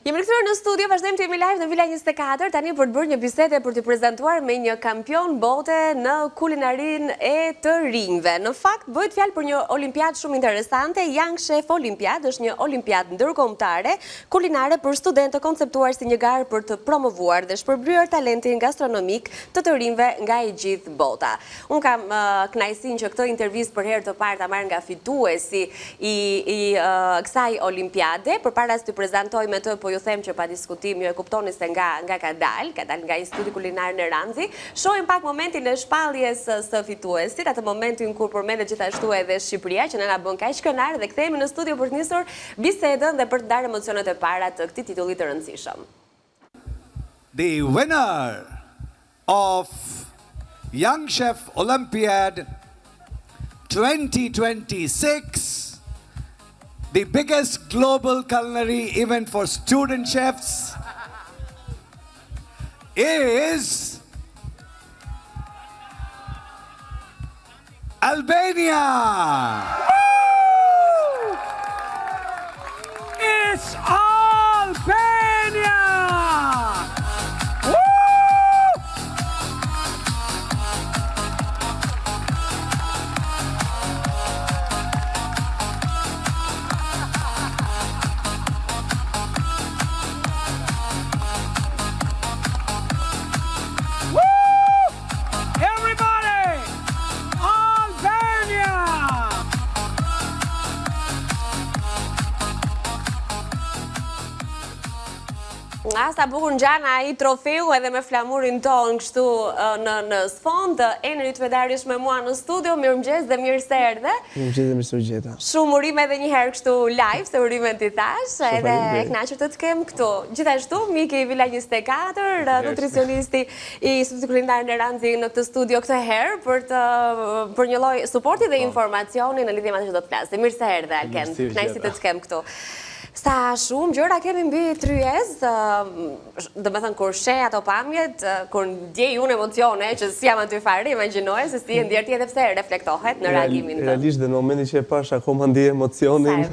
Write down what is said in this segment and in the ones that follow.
Jemi rikthyer në studio, vazhdojmë të jemi live në Vila 24, tani për të bërë një bisedë për t'ju prezantuar me një kampion bote në kulinarinë e të rinjve. Në fakt, bëhet fjalë për një olimpiadë shumë interesante, Young Chef Olympiad është një olimpiadë ndërkombëtare kulinare për studentë të konceptuar si një garë për të promovuar dhe shpërblyer talentin gastronomik të të rinjve nga e gjithë bota. Unë kam kënaqësinë që këtë intervistë për herë të parë ta marr nga fituesi i i kësaj olimpiade. Përpara se t'ju prezantoj me të, po ju them që padiskutim ju e kuptoni se nga nga ka dalë, ka dalë nga Instituti Kulinar Neranxi. Shohim pak momentin e shpalljes së fituesit, atë momentin kur përmendet gjithashtu edhe Shqipëria, që ne na bën kaq krenarë dhe kthehemi në studio për të nisur bisedën dhe për të ndarë emocionet e para të këtij titulli të rëndësishëm. The winner of Young Chef Olympiad 2026, the biggest global culinary event for student chefs, is Albania! It's Albania! Woo! Woo! Everybody! Albania! Nga sa bukur ngjan ai trofeu edhe me flamurin tonë kështu në në sfond. Enri Tmedari është me mua në studio. Mirëmëngjes dhe mirë se erdhe. Mirëmëngjes dhe mirë se u gjeta. Shumë urime edhe një herë kështu live, se urime t'i thashë, edhe e kënaqur të të kem këtu. Gjithashtu, Miki i Vila 24, nutricionisti i Institutit Kulinar Neranxi në këtë studio këtë herë për të për një lloj suporti dhe po. informacioni në lidhje me atë që do të flasim. Mirë se erdhe Alkent. Kënaqësi të të kem këtu. Sa shumë gjëra kemi mbi tryezë, domethënë kur sheh ato pamjet, kur ndjej unë emocione që s'jam aty fare, imagjinoje se si e ndjer ti edhe pse reflektohet në reagimin tënd. Realisht dhe në momentin që e pashë akoma ndjej emocionin.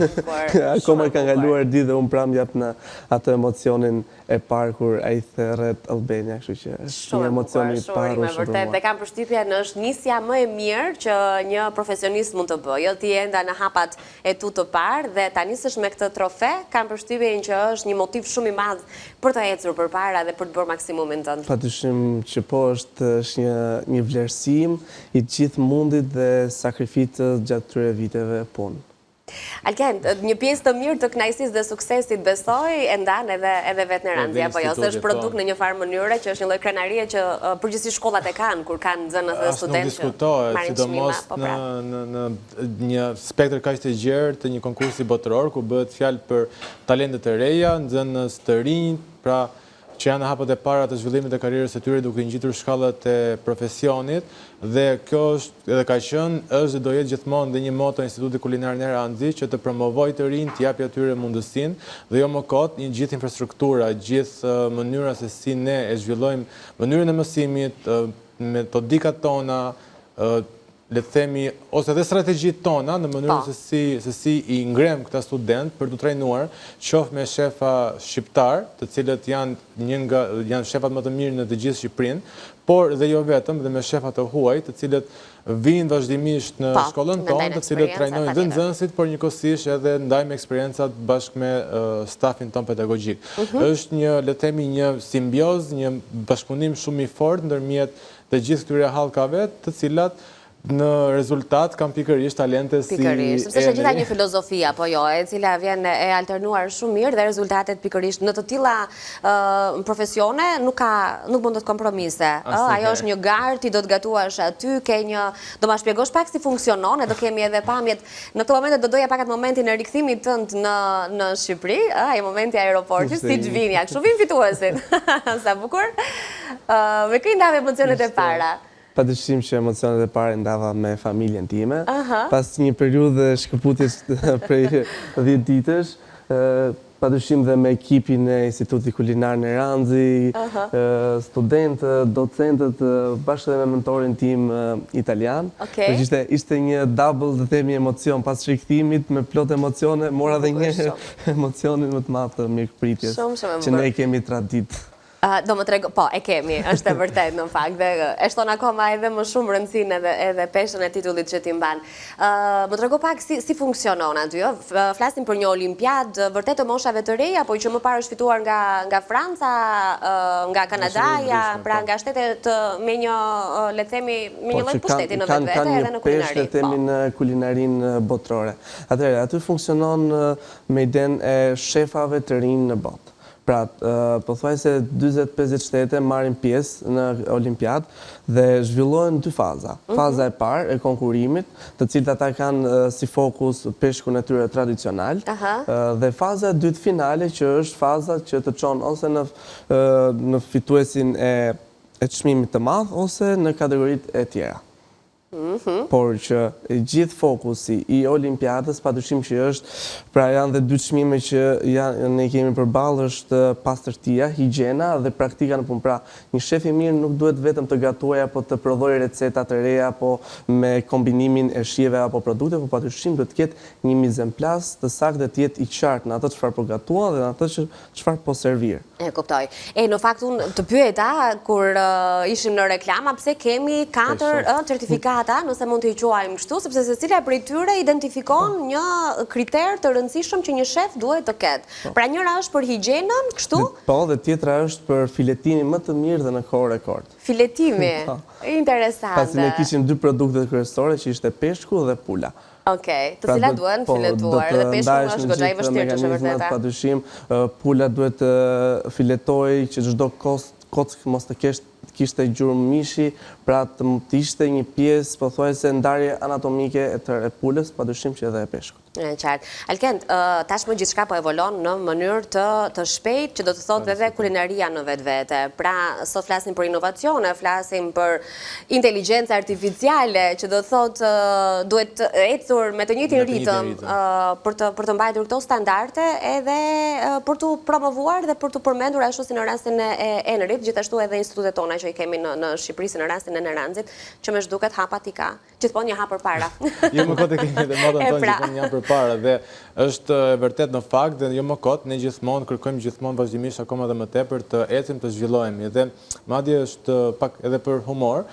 Akoma kanë kaluar ditë dhe unë prapë jap në atë emocionin e parë kur ai thërret Albania, kështu që është një emocion i paharrueshëm për mua. Vërtet, dhe kam përshtypjen është nisja më e mirë që një profesionist mund të bëjë. Jo ti je ende në hapat e tu të parë dhe ta nisësh me këtë trofe, kam përshtypjen që është një motiv shumë i madh për të ecur përpara dhe për të bërë maksimumin tënd. Padyshim që po, është është një një vlerësim i gjithë mundit dhe sakrificës gjatë këtyre viteve punë. Alkent, një pjesë të mirë të kënaqësisë dhe suksesit besoj e ndan edhe edhe vetë Neranxi, apo jo, se është po. produkt në një farë mënyre që është një lloj krenarie që përgjithësisht shkollat e kanë kur kanë nxënës dhe studentë që marrin çmime, po pra. Në në një spektër kaq të gjerë të një konkursi botëror ku bëhet fjalë për talente të reja, nxënës të rinj, pra që janë në hapat e para të zhvillimit të karrierës së tyre duke ngjitur shkallët e profesionit dhe kjo është edhe ka qenë, është dhe do jetë gjithmonë dhe një moto e Institutit Kulinar Neranxi që të promovojë të rinjtë, t'i japi atyre mundësinë dhe jo më kot një gjithë infrastruktura, gjithë mënyra se si ne e zhvillojmë mënyrën e mësimit, metodikat tona, le të themi, ose edhe strategjitë tona në mënyrën po. se si, se si i ngremë këta studentë për t'u trajnuar, qoftë me shefa shqiptarë, të cilët janë një nga janë shefat më të mirë në të gjithë Shqipërinë, por dhe jo vetëm, dhe me shefa të huaj, të cilët vijnë vazhdimisht në po, shkollën tonë, të cilët trajnojnë dhe nxënësit, por njëkohësisht edhe ndajmë eksperiencat bashkë me stafin tonë pedagogjik. Mhm. Është një, le të themi, një simbiozë, një bashkëpunim shumë i fortë ndërmjet të gjithë këtyre hallkave, të cilat në rezultat kanë pikërisht talente si Pikërisht, sepse është e gjitha një filozofi apo jo, e cila vjen e alternuar shumë mirë dhe rezultatet pikërisht në të tilla profesione nuk ka nuk bën dot kompromise. Ë, ajo është një garë, ti do të gatuash aty, ke një, do ma shpjegosh pak si funksionon, e do kemi edhe pamjet Në këto momente do doja pak atë momentin e rikthimit tënd në në Shqipëri, ë, ai momenti i aeroportit, siç vini, ja, kështu vijnë fituesit. Sa bukur. Ë, me kë i ndave emocionet e para? Padyshim që emocionet e para i ndava me familjen time. Pas një periudhe shkëputjes prej 10 ditësh, ë. Padyshim dhe me ekipin e Institutit Kulinar Neranxi, studentët, docentët, bashkë edhe me mentorin tim italian. Okej. Ishte ishte një double, të themi, emocion pas rikthimit me plot emocione, mora dhe një emocionin më të madh të mirëpritjes që ne kemi traditë. Do më trego, po, e kemi, është e vërtetë në fakt dhe e shton akoma edhe më shumë rëndësinë edhe edhe peshën e titullit që ti mban. Më trego pak si si funksionon aty, ë? Flasim për një olimpiadë vërtet të moshave të reja, po që më parë është fituar nga nga Franca, nga Kanadaja, pra po. nga shtete të me një le të themi me një po, lloj pushteti në vetvete edhe në kulinari. Kanë një peshë le të themi po. në kulinarinë botërore. Atëherë, aty funksionon me idenë e shefave të rinj në botë. Pra, pothuajse 40-50 shtete marrin pjesë në Olimpiadë dhe zhvillohen dy faza. Mhm. Faza e parë e konkurrimit, të cilët ata kanë si fokus peshkun e tyre tradicional, dhe faza e dytë finale që është faza që të çon ose në në fituesin e e çmimit të madh ose në kategoritë e tjera. Por që gjithë fokusi i Olimpiadës padyshim që është, pra janë dhe dy çmime që janë ne kemi përballë është pastërtia, higjiena dhe praktika në punë. Pra, një shef i mirë nuk duhet vetëm të gatuajë apo të prodhojë receta të reja apo me kombinimin e shijeve apo produkteve, por padyshim duhet të ketë një mise en place të saktë dhe të jetë i qartë në atë çfarë po gatuan dhe në atë që çfarë po servir. E kuptoj. E në fakt unë të pyeta kur ishim në reklama pse kemi katër certifikata, nëse mund t'i quajmë kështu, sepse secila prej tyre identifikon po. një kriter të rëndësishëm që një shef duhet të ketë. Po. Pra njëra është për higjienën, kështu? Po, dhe tjetra është për filetimin më të mirë dhe në kohë rekord. Filetimi. Po. Interesante. Pasi ne kishim dy produktet kryesore që ishte peshku dhe pula. Okej, të cilat duhen po, filetuar dhe peshku është goxha i vështirë që është e vërteta. Pa dyshim, pula duhet të filetohej që çdo kockë mos të kesh kishte gjurmë mishi, pra të ishte një pjesë pothuajse ndarje anatomike e tërë e pulës, pa dyshim që edhe e peshkut. E qartë. Alkent, tashmë gjithçka po evolon në mënyrë të të shpejtë, që do të thotë edhe kulinaria në vetvete. Pra, sot flasim për inovacione, flasim për Inteligjenca artificiale, që do të thotë duhet ecur me të njëjtin ritëm për të për të mbajtur këto standarde edhe për t'u promovuar dhe për t'u përmendur ashtu si në rastin e Enrit, gjithashtu edhe institutet tona që i kemi në në Shqipëri si në rastin e Neranxit, që me ç'duket hapat i ka. Gjithmonë një hap përpara. Jo më kot e kemi edhe moton tonë pra. gjithmonë një hap përpara dhe është e vërtetë në fakt dhe jo më kot, ne gjithmonë kërkojmë gjithmonë vazhdimisht akoma dhe më tepër të ecim të zhvillohemi dhe madje është pak edhe për humor,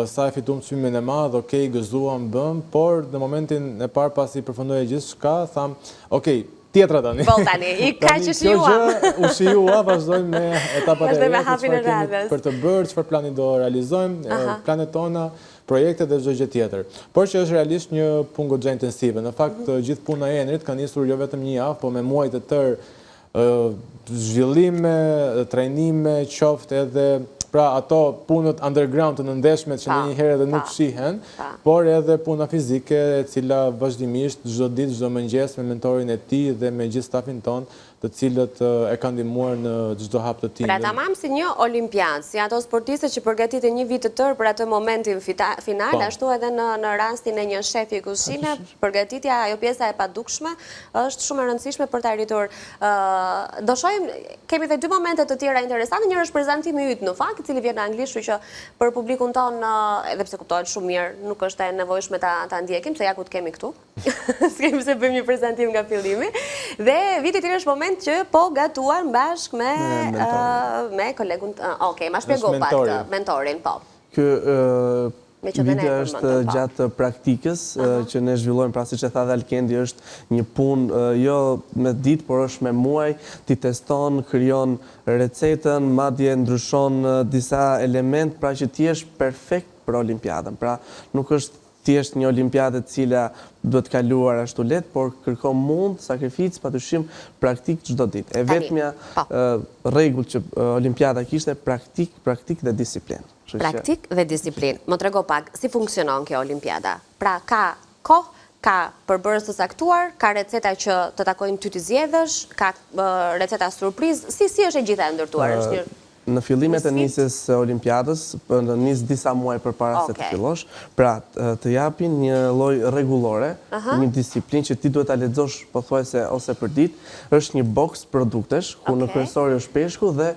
sa e fituam çmimin e madh, ok, gëzuam, bëmë, por në momentin e parë pasi përfundoi gjithçka, thamë, ok, tjetra tani. Po tani, i ka që shijuam. Kjo gjë u shijua, vazhdojmë me etapat e reja, çfarë kemi për të bërë, çfarë plani do realizojmë, planet tona, projektet dhe çdo gjë tjetër. Por që është realisht një punë goxha intensive. Në fakt, mhm. gjithë puna e Enrit ka nisur jo vetëm një javë, po me muaj të tërë zhvillime, trajnime, qoftë edhe pra ato punët underground të nëndheshme që ndonjëherë edhe nuk shihen, por edhe puna fizike e cila vazhdimisht çdo ditë, çdo mëngjes me mentorin e tij dhe me gjithë stafin tonë të cilët e kanë ndihmuar në çdo hap të tij. Pra tamam si një olimpiadë, si ato sportistët që përgatiten një vit të tërë për atë momentin final, po. ashtu edhe në në rastin e një shefi kuzhine, përgatitja, ajo pjesa e padukshme është shumë e rëndësishme për të arritur ë do shohim kemi dhe dy momente të tjera interesante, njëra është prezantimi yt në fakt, i cili vjen në anglisht, kështu që për publikun tonë, edhe pse kuptohet shumë mirë, nuk është e nevojshme ta ta ndjekim, se ja ku të kemi këtu. S'kemi pse bëjmë një prezantim nga fillimi. Dhe viti tjetër është moment që po gatuan bashkë me, me kolegun, ok, ma shpjego pak të mentorin, po. Ky video është po. gjatë praktikës që ne zhvillojmë, pra siç e tha dhe Alkendi, është një punë jo me ditë, por është me muaj, ti teston, krijon recetën, madje ndryshon disa element, pra që të jesh perfekt për olimpiadën. Pra nuk është thjesht një olimpiadë e cila duhet kaluar ashtu lehtë, por kërkon mund, sakrificë, padyshim praktikë çdo ditë. E vetmja po. rregull që olimpiada kishte praktikë, praktikë dhe disiplinë. Praktikë dhe disiplinë. Më trego pak, si funksionon kjo olimpiada? Pra ka kohë, ka përbërës të caktuar, ka receta që të takojnë ty t'i zgjedhësh, ka receta surprizë, si si është e gjitha e ndërtuar? Është një. Në fillimet e nisjes së Olimpiadës, në nis disa muaj përpara se të fillosh, pra të japin një lloj rregullore, një disiplinë që ti duhet ta lexosh pothuajse ose për ditë, është një box produktesh, ku në kryesore është peshku dhe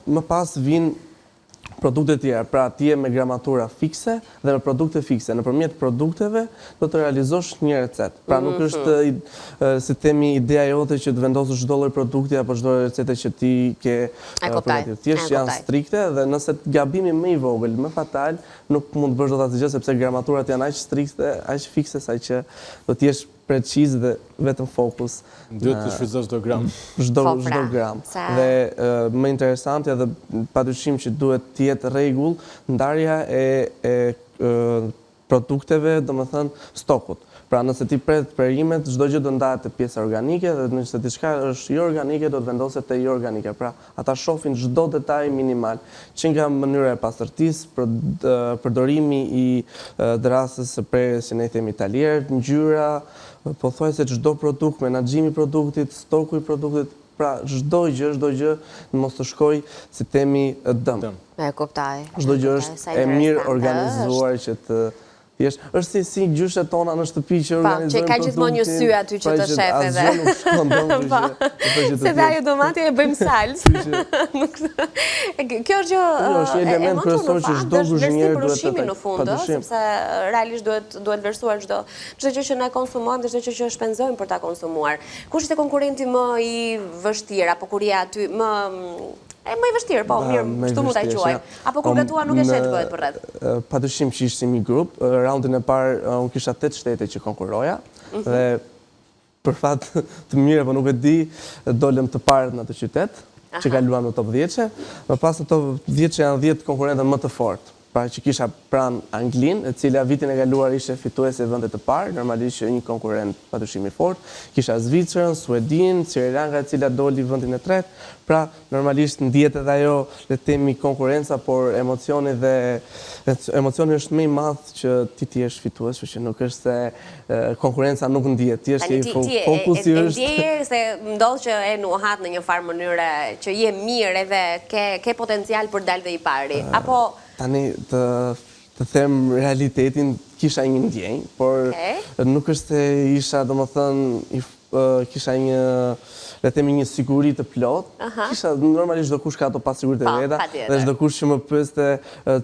më pas vijnë produkte të tjera. Pra ti je me gramatura fikse dhe me produkte fikse. Nëpërmjet produkteve do të realizosh një recetë. Pra nuk mhm. është si themi ideja jote që të vendosësh çdo lloj produkti apo çdo recete që ti ke përgatitur. Thjesht janë strikte dhe nëse gabimi më i vogël, më fatal, nuk mund të bësh dot asgjë sepse gramaturat janë aq strikte, aq fikse sa që do të jesh preciz dhe vetëm fokus. Duhet të shfrytëzosh çdo gram. Çdo po, pra, çdo gram. Dhe më interesantja dhe padyshim që duhet të jetë rregull ndarja e e produkteve, domethënë stokut. Pra nëse ti pret perimet, çdo gjë do ndahet te pjesa organike dhe nëse diçka është jo organike do të vendoset te jo organike. Pra ata shohin çdo detaj minimal, që nga mënyra e pastërtisë, përdorimi i dërrasës së prerjes që ne i themi talier, ngjyra, pothuajse çdo produkt, menaxhimi i produktit, stoku i produktit, pra çdo gjë, çdo gjë mos të shkojë, si themi, dëm. E kuptoj. Çdo gjë është e mirë organizuar që të Thjesht, është si, si gjyshet tona në shtëpi që po, organizojnë produktin. Që ka gjithmonë një sy aty që të shef edhe. Asgjë nuk shkon dëm, po, se dhe ajo domati e bëjmë salcë. Kjo është gjë është një element kryesor që çdo kuzhinier duhet të në fund, sepse realisht duhet duhet vlerësuar çdo çdo gjë që ne konsumojmë dhe çdo gjë që shpenzojmë për ta konsumuar. Kush ishte konkurrenti më i vështirë apo kur je aty më e më i vështirë, po mirë, kështu mund ta quaj. Apo kur gatuan nuk e sheh ç'bëhet përreth? Padyshim që ishim një grup. Raundin e parë unë kisha 8 shtete që konkurroja mhm. dhe për fat të mirë apo nuk e di, dolëm të parët në atë qytet, që kaluam në top 10-she. Më pas në top 10-she janë 10 konkurrentët më të fortë. Pra që kisha pranë Anglinë, e cila vitin e kaluar ishte fituese e vendit të parë, normalisht që një konkurrent padyshim i fortë. Kisha Zvicrën, Suedinë, Sri Lanka e cila doli vendin e tretë. Pra, Normalisht ndihet edhe ajo, le të themi, konkurrenca, por emocioni dhe emocioni është më i madh që ti të jesh fitues, kështu që nuk është se konkurrenca nuk ndihet, thjesht je fokusi është. Tani ti e ndje se ndodh që e nuhat në një farë mënyre që je mirë edhe ke ke potencial për të dalë dhe i pari, apo Tani të të them realitetin, kisha një ndjenjë, por nuk është se isha, domethënë, i kisha një, le të themi një siguri të plotë. Kisha normalisht çdokush ka ato pasiguritë e veta dhe çdokush që më pyeste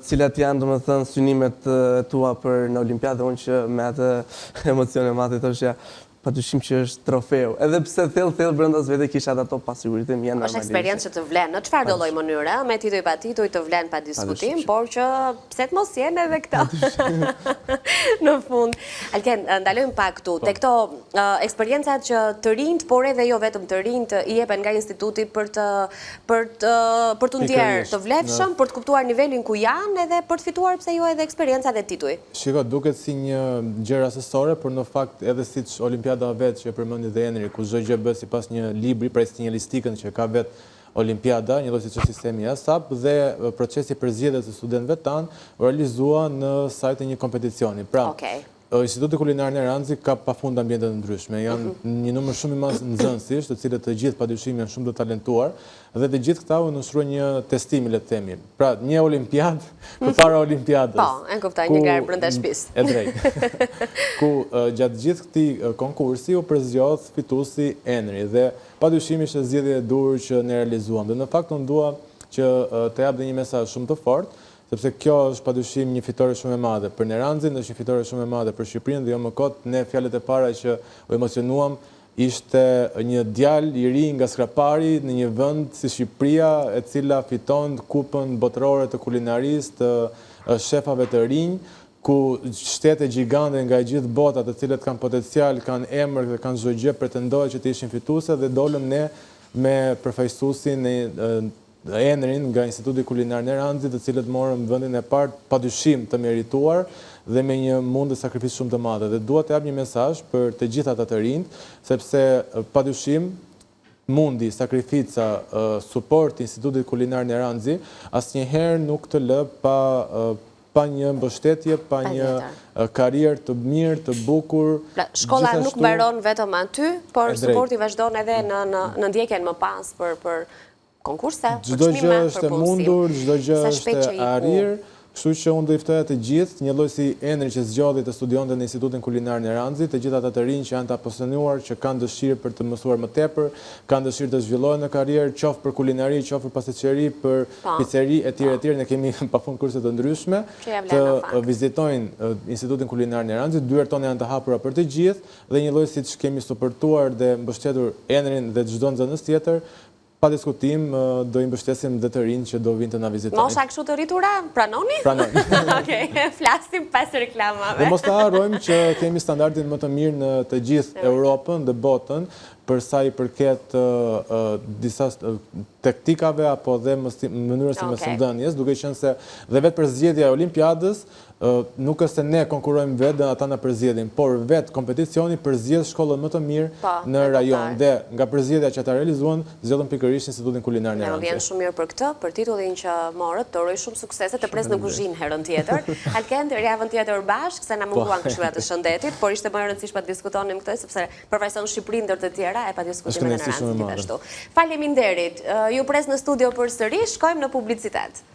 cilat janë domethënë synimet e tua për në Olimpiadë dhe unë që me atë emocion e madh i thoshja padyshim që është trofeu. Edhe pse thellë thellë brenda vete kisha ato pasiguritë e mia normalisht. Është eksperiencë që të vlen në çfarëdo lloj mënyre, ë, me tituj pa tituj të vlen pa diskutim, por që pse të mos jenë edhe këto në fund. Alken, ndalojmë pak këtu, te këto eksperiencat që të rinjtë, por edhe jo vetëm të rinjtë, i jepen nga instituti për të për të për t'u ndjerë të vlefshëm, për të kuptuar nivelin ku janë edhe për të fituar pse jo edhe eksperienca dhe tituj. Shiko, duket si një gjë rastësore, por në fakt edhe siç Olimpiada vetë që e përmendi dhe Enri, ku çdo gjë bëhet sipas një libri, pra sinjalistikën që ka vetë Olimpiada, njëlloj siç është sistemi ASAP dhe procesi i përzgjedhjes së studentëve tanë u realizua në sajë të një kompeticioni. Pra, Instituti Kulinar Neranxi ka pafund ambiente të ndryshme. Janë mhm. një numër shumë i madh nxënësish, të cilët të gjithë padyshim janë shumë të talentuar dhe të gjithë këta u nënshtruan një testimi, le të themi. Pra, një olimpiadë mhm. përpara olimpiadës. Po, e kuptoj, një garë brenda shtëpisë. E drejtë. Ku gjatë gjithë këtij konkursi u përzgjodh fituesi Enri dhe padyshim ishte zgjedhja e duhur që ne realizuam. Dhe në fakt unë dua që të jap dhe një mesazh shumë të fortë, Sepse kjo është padyshim një fitore shumë e madhe për Neranxin, është një fitore shumë e madhe për Shqipërinë dhe jo më kot, ne fjalët e para që u emocionuam ishte një djalë i ri nga Skrapari në një vend si Shqipëria e cila fiton kupën botërore të kulinarisë të shefave të rinj, ku shtete gjigande nga e gjithë bota të cilët kanë potencial, kanë emër dhe kanë çdo gjë pretendohet që të ishin fituese dhe dolëm ne me përfaqësuesin e Enrin nga Instituti Kulinar Neranxi, të cilët morën vendin e parë padyshim të merituar dhe me një mund dhe sakrificë shumë të madhe. Dhe dua të jap një mesazh për të gjithë ata të rinjtë, sepse padyshim mundi, sakrifica, suporti i Institutit Kulinar Neranxi asnjëherë nuk të lë pa pa një mbështetje, pa një karrierë të mirë, të bukur. Pra, shkolla nuk mbaron vetëm aty, por suporti vazhdon edhe në në në ndjekjen më pas për për. konkurse, për çmime, për punësim. Çdo gjë është e mundur, çdo gjë është e arrirë, kështu që unë do i ftoja të gjithë, njëlloj si Enri që zgjodhi të studionte në Institutin Kulinar Neranxi, të gjithë ata të rinj që janë të apasionuar, që kanë dëshirë për të mësuar më tepër, kanë dëshirë të zhvillohen në karrierë, qoftë për kulinari, qoftë për pastiçeri, për piceri etj etj, ne kemi pafund kurse të ndryshme, të vizitojnë Institutin Kulinar Neranxi, dyert tona janë të hapura për të gjithë dhe njëlloj siç kemi suportuar dhe mbështetur Enrin dhe çdo nxënës tjetër, Pa diskutim, do i mbështesim dhe të rinjtë që do vijnë të na vizitojnë. Mosha kështu të rritura, pranoni? Pranojmë. Okej, flasim pas reklamave. Dhe mos të harrojmë që kemi standardin më të mirë në të gjithë Europën dhe botën për sa i përket disa teknikave apo dhe mënyrës së mësimdhënies, duke qenë se dhe vetë përzgjedhja e Olimpiadës Nuk është se ne konkurrojmë vetë dhe ata na përzgjedhin, por vetë kompeticioni përzgjedh shkollën më të mirë po, në rajon dhe nga përzgjedhja që ata realizuan, zgjodhën pikërisht Institutin Kulinar Neranxi. Më vjen shumë mirë për këtë, për titullin që morët, të uroj shumë suksese, të pres në kuzhinë herën tjetër. Alkent, javën tjetër bashkë, se na po. munguan këshillat e shëndetit, por ishte më e rëndësishme të diskutonim këtë, sepse përfaqëson Shqipërinë ndër të tjera, e pa diskutim edhe Neranxi gjithashtu. Faleminderit, ju pres në studio përsëri, shkojmë në publicitet.